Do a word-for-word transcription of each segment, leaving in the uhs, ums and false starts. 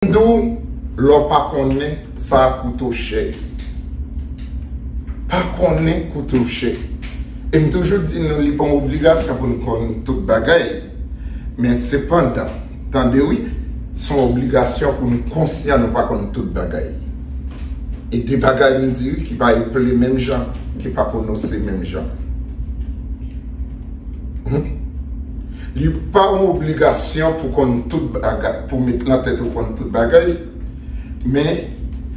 di w, lè w pa konnen, sa ap koute w chè. Pa konnen koute w chè. E m toujou di nou, li pa yon obligasyon pou n konn tout bagay. Men sepandan, tande wi, se yon obligasyon pou n konsyan nou pa konn tout bagay. E de bagay m di wi ki pa eple menm jan, ki pa pwononse menm jan. Hmm? Li pa yon obligasyon pou konn tout bagay, pou met nan tèt ou konn tout bagay, men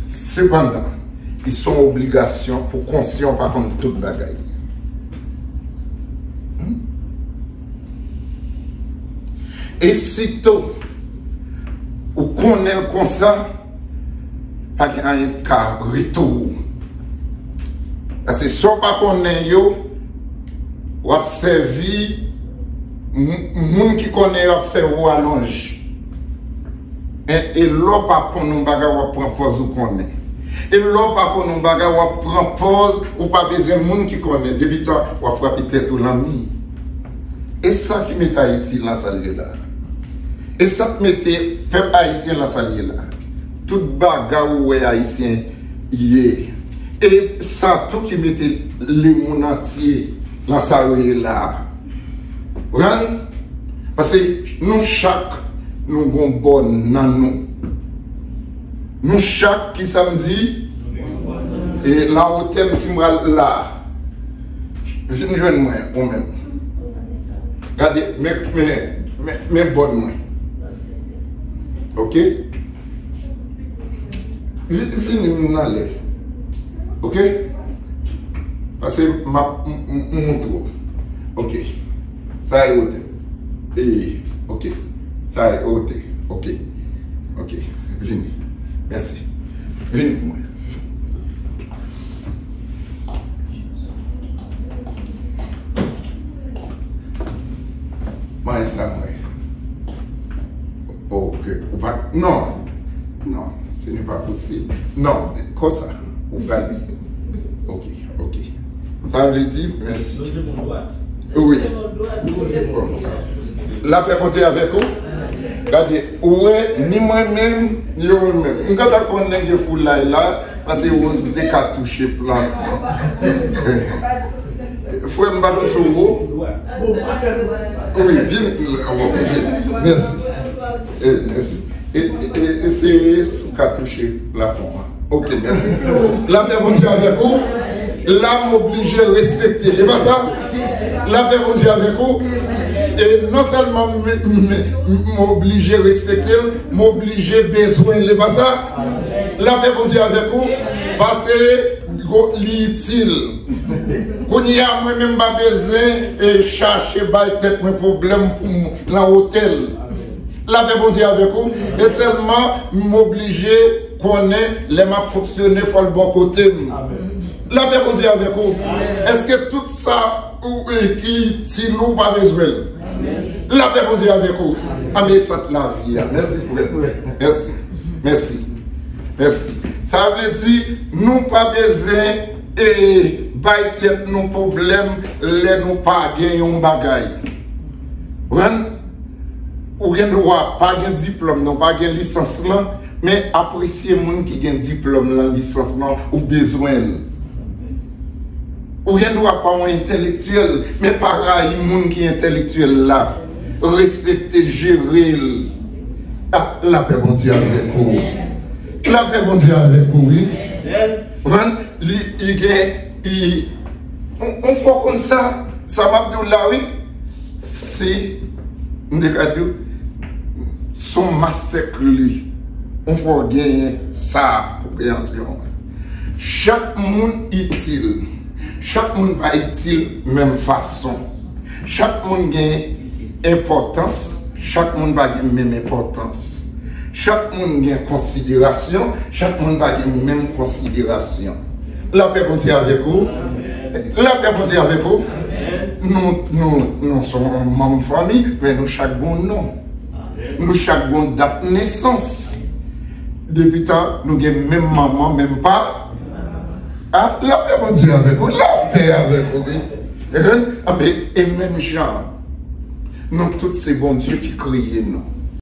sepandan, li se yon obligasyon pou konsyan w pa konn tout bagay. Hmm? E sitou, ou konnen l konsa, pa gen anyen k ka rete w. Paske sa w pa konnen yo, w ap sèvi, m- moun ki konnen yo ap sèvi w alonj. E, e lè w pa konnen yon bagay, w ap pran pòz ou konnen. E lè w pa konnen yon bagay, w ap pran pòz ou pa bezwen moun ki konnen. Depi tan, w ap frape tèt ou lan mi. E sa ki mete Ayiti lan sa l ye la. E sa k mete pèp ayisyen lan sa l ye la. Tout bagay ou wè ayisyen ye. E sa tou ki mete lemonn antye lan sa yo ye la. Konprann? Paske nou chak, nou gon bòn nan nou. Nou chak, ki sa m di? E la ou tèm si m pral la. Vin jwenn mwen, ou menm. Gade, men, men, men, men bòn mwen. Oke? Vi- Vini m nan lè. Oke? Paske m ap m- m- m montre w. Oke. Sa e wote. E, oke. Sa e wote. Oke. Oke. Vini. Mèsi. Vini pou mwen. Mwen sa mwen. Ok. Ou pa, non. Non, ce n'est pas possible. Non, konsa. Ou pral. Ok, ok. Sa vle di, mèsi. Wi. Bon. Lapè Bondye avèk ou. Gade, ou wè, ni mwen menm, ni ou menm. M gentan konn nèg yo foulay la, paske Rose te ka touche plafon. Frè m pa konn sou ou. Wi, vin. Mèsi. E, mèsi. E, e, e, eseye si w ka touche plafon an. Ok, mèsi. Lapè Bondye avèk ou. La, m oblije respekte l. E pa sa? Lapè Bondye avèk ou. E non sèlman m, m, m, m oblije respekte l, m oblije bezwen l. E pa sa? Lapè Bondye avèk ou. Paske li itil. Kounye a, mwen menm, m pa bezwen, e, chache bay tèt mwen pwoblèm pou m lan otèl. Lapè Bondye avèk ou. E sèlman, m oblije konnen lè m ap fonksyone, fò l bò kote m. Lapè Bondye avèk ou. Èske tout sa ou, e, ki itil ou pa bezwen l? Lapè Bondye avèk ou. Anben, sant lavi a. Mèsi, frè. Mèsi. Mèsi. Mèsi. Sa vle di, nou pa bezwen, e, bay tèt nou pwoblèm lè nou pa gen yon bagay. Konprann? Ou gen dwa pa gen diplòm nan, pa gen lisans lan, men apresye moun ki gen diplòm lan, lisans lan, ou bezwen l. Ou gen dwa pa yon entèlektyèl, men pa rayi moun ki entèlektyèl la. Respekte, jere l. Ah, lapè Bondye avèk ou. Lapè Bondye avèk ou, wi. Konprann? Li, li gen, li, on, on fwa w konn sa, sa m ap di w la, wi. Se, m te ka di w, se yon master key. On fwa w genyen sa, konpreyansyon an. Chak moun itil. Chak moun pa itil menm fason. Chak moun gen enpòtans, chak moun pa gen menm enpòtans. Chak moun gen konsiderasyon, chak moun pa gen menm konsiderasyon. Lapè Bondye avèk ou. Lapè Bondye avèk ou. Nou, nou, nou se yon manm fanmi, men nou chak gen yon non. Nou chak gen yon dat nesans. Depi tan nou gen menm manman, menm pa. Ah, lapè Bondye avèk ou, lapè avèk ou, wi. Amen. Anben, e menm jan, nou tout se Bondye ki kreye nou.